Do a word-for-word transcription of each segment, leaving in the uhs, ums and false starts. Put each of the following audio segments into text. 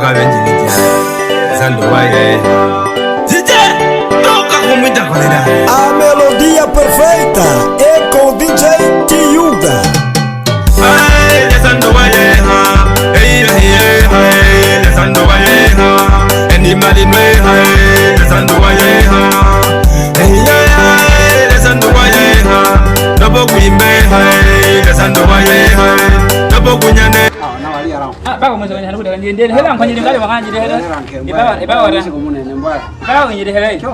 Ka benjiri ja, Zando wa ye. D J, toka kumwita kolera. A melodia perfeita, e com D J Tiuda. Ai, le Zando wa ye ha. Ei, ei, ei, ai, le Zando wa ye ha. Eni mali nwe, ai, le Zando wa ye ha. Ei, ei, ai, le Zando wa ye ha. Dobo kwimbe, ai, le Zando wa ye ha. Dobo kunyane. Ah, bako mwenzi kwenye hanu kutaka ndiye, ndiye, hela mfanyiri ngale wakanje, ndiye, hela. Ibako, ibako, ibako,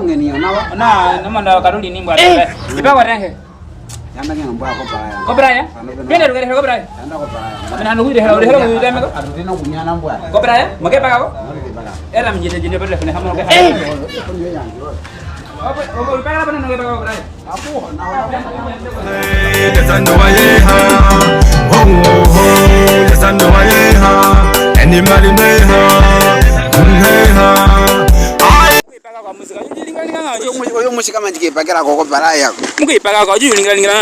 kwenye hela. Na, na mwana karuli ni mbwa. Ibako, renhe. Yanda ke mbwa ko baya. Ko baya? Pende rugere ko baya? Yanda ko baya. Mwana hanu kutaka hela, hela kutaka meko. Atu tena kunyana mbwa. Ko baya? Make bako? Era mjite jine bale kwenye hamo ke. Oyo mu-, oyo musika manje kipakira ko, ko balaya ko. Mukipaka ko, ju linga linga.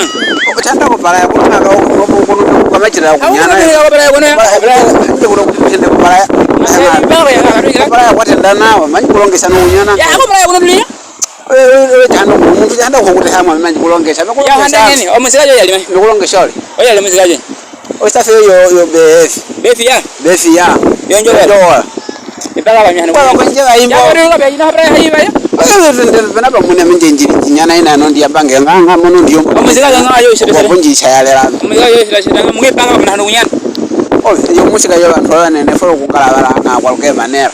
Ko tanda ko balaya ko, na ka ko, ko, ko, ko, ko machira ko nyana. Ko balaya ko na. Ko balaya ko tenda na, manje kulongesa no nyana. Ya, ko balaya ko na. Oyo, oyo, oyo tanda ko, muntu tanda ko kuti hama manje kulongesa. Ya, handa nini? Omusika jo yali mai. Kulongesa ole. Oyo yali musika jo. Osafe yo, yo befi. Befi ya? Befi ya. Yo njowa. Njowa. Ibaka ba nyana. Kwa ko nje ba imbo. Ya, kwa ko nje ba imbo. Oyo, oyo, oyo, oyo, bana ba mune minje njiri, nyana ina no ndiya bange, nga, nga mono ndiyo. Omusika nga yo shebe. Ko nje shayalela. Omusika yo shira shira, mukipaka ba muna hanu kunyana. Oyo, yo musika yo bantu banene foro kukala bala nga kwa luke manera.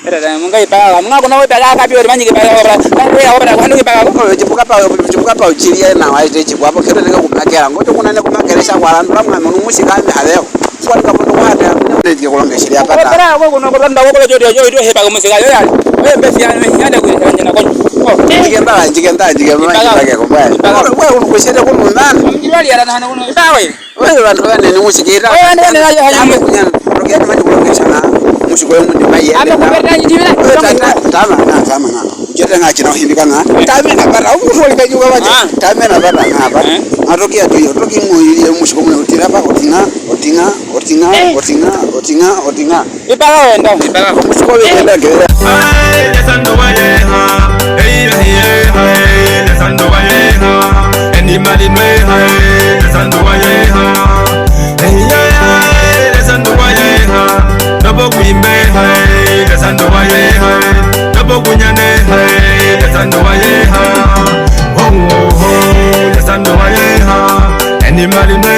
Era da, munga ipaka, munga kuna we paka ka biyo, manje kipaka ko bala. Ka we ya ko bala, kwanu kipaka ko. Ko chipuka pa, chipuka pa uchiri ya na wa ite chipwa, po kero neka kumakera. Ngoto kuna ne kumakera sha kwa landu, mwa munu musika ni haleo. Kwa ka munu kwa da, ne je kulonga shiri apa ta. Ko bala ko kuno ko bala, ko jo jo jo, hepaka musika yo ya. We befi ya, ya da ku ya na ko. Ko, jike mbala, jike mbala, jike mbala, jike mbala. Ipaka. Ko, we kuno kushete kuno nani? Mjirali ya na hana kuno. Ipaka we. Oyo bantu banene musikira. Oyo bantu banene ayo hanyuma. Rogeni manje kulongesa na musiko yo mundi maye. Ame kubeta nyi tibira. Oyo tata, tama na, tama na. Ujete nga china uhimbika nga. Tame na bara, umuntu wali kajuka waje. Ah. Tame na bara nga ba. Eh? Atoki atoyo, toki mo yiri musiko mune utira pa, otinga, otinga, otinga, eh, otinga, otinga, otinga. Ipaka wenda. Ipaka. Musiko wenda gera. Ai, le Zando wa ye ha. Ei, ei, ei, ai, le Zando wa ye ha. Eni mali nwe, ai, le Zando wa ye ha. Ei, ei, ai, le Zando wa ye ha. Dobo kwimbe, ai, le Zando wa ye ha. Dobo kunyane, ai, le Zando wa ye ha. Oh, oh, oh, le Zando wa ye ha. Eni mali nwe,